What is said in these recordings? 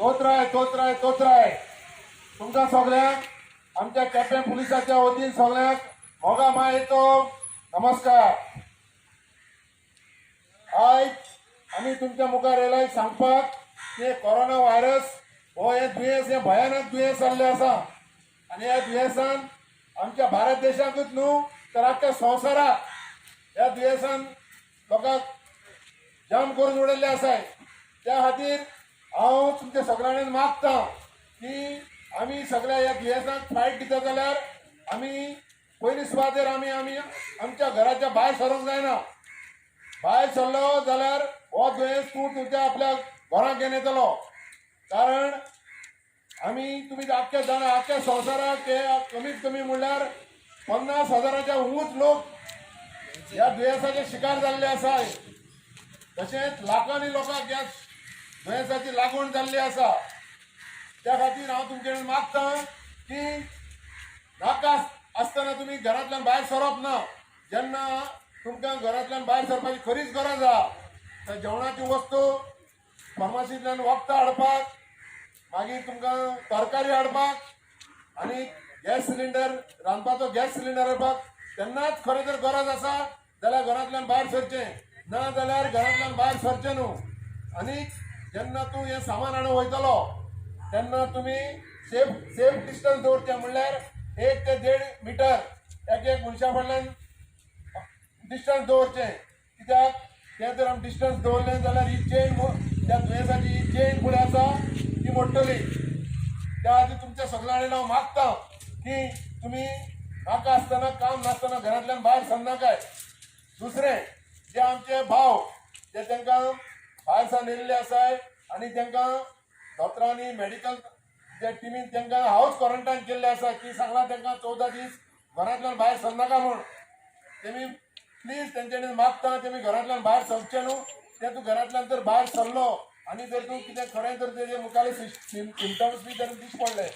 तोतराय तोतराय तोतराय. तुमकां सगळ्यांक आमच्या केपें पुलिसाच्या वतीन सगळ्यांक मोगा मायेचो नमस्कार. आयज आमी तुमच्या मुखार येयला सांगपाक की कोरोना व्हायरस हो हें दुयेंस, हें भयानक दुयेंस जाल्लें आसा आनी ह्या दुयेंसान आमच्या भारत देशाकूच न्हू तर आख्ख्या संवसाराक ह्या दुयेंसान लोकांक जाम करून उडयल्ले आसाय. त्या खातीर हांव तुमच्या सगळ्यांनी मागता की आमी सगळ्या ह्या दुयेंसाक फायट दिता जाल्यार आमी पयली सुवातेर आमी आमी आमच्या घराच्या भायर सरूंक जायना. भायर सरलो जाल्यार हो दुयेंस तूं तुज्या आपल्या घराक घेवन येतलो. कारण आमी तुमी आख्ख्या जाणा, आख्ख्या संवसाराक हे कमीत कमी म्हणल्यार 50,000च्या उंच लोक ह्या दुयेंसाचे शिकार जाल्ले आसाय. तशेंच लाखांनी लोकांक ह्या दुयेंसाची लागवण जाल्ली आसा. त्या खातीर हांव तुमचे कडेन मागता की नाका आसतना तुमी घरांतल्यान भायर सरप ना. जेन्ना तुमकां घरांतल्यान भायर सरपाची खरीच गरज आहा तर जेवणाची वस्तू, फार्मासींतल्यान वखदां हाडपाक, मागीर तुमकां तरकारी हाडपाक आनी गॅस सिलिंडर, रांदपाचो गॅस सिलिंडर हाडपाक, तेन्नाच खरें जर गरज आसा जाल्यार घरांतल्यान भायर सरचें. ना जाल्यार घरांतल्यान भायर सरचें न्हू. आनी जेन्ना तूं हें सामान हाडूंक वयतलो तेन्ना तुमी सेफ सेफ डिस्टन्स दवरचें, म्हणल्यार 1 ते 1.5 मिटर एक एक मनशा कडल्यान डिस्टन्स दवरचें. कित्याक तें जर आमी डिस्टन्स दवरलें जाल्यार ही चेन, त्या दुयेंसाची ही चेन फुडें आसा ती मोडटली. त्या खातीर तुमच्या सगळ्यां कडेन हांव मागता की तुमी नाका आसतना, काम नासतना घरांतल्यान भायर सरनाकाय. दुसरें, जे आमचे भाव जे तांकां भायर सावन येयल्ले आसाय आनी तांकां दोतोरांनी, मेडिकल जे टिमीन तांकां हावस क्वॉरंटायन केल्लें आसा की सांगलां तांकां 14 दीस घरांतल्यान भायर सरनाका म्हूण, तेमी प्लीज तेंच्यांनी मागता, तेमी घरांतल्यान भायर सरचें न्हू. ते तूं घरांतल्यान जर भायर सरलो आनी जर तूं कितें खरें जर तेजे मुखार सिमटम्स बी जर दिश्टी पडले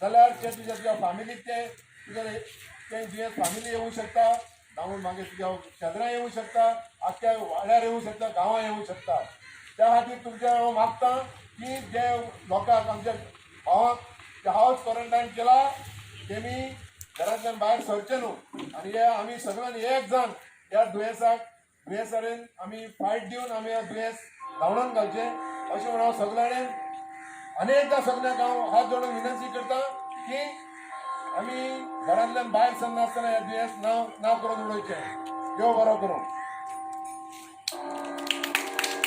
जाल्यार ते तुज्या तुज्या फामिलीक ते तुज्या ते दुयेंस फामिली येवूं शकता, जावं मागीर तुज्या शेजरा येवूं शकता, आख्ख्या वाड्यार येवूं शकता, गांवां येवूं शकता. त्या खातीर तुमचें हांव मागता की जे लोकांक, आमच्या भावांक जे हावस क्वॉरंटायन केला तेमी घरांतल्यान भायर सरचें न्हू. आनी हे आमी सगळ्यांनी एक जावन ह्या दुयेंसाकडेन आमी फायट दिवन आमी ह्या दुयेंस धांवडावन घालचें अशें म्हणून हांव सगळ्या कडेन अनेकदां सगळ्यांक हांव हात जोडून विनंती करता की आमी घरांतल्यान भायर सरनासतना हे दुयेंस ना ना करून उडोवचें. देव बरो करूं.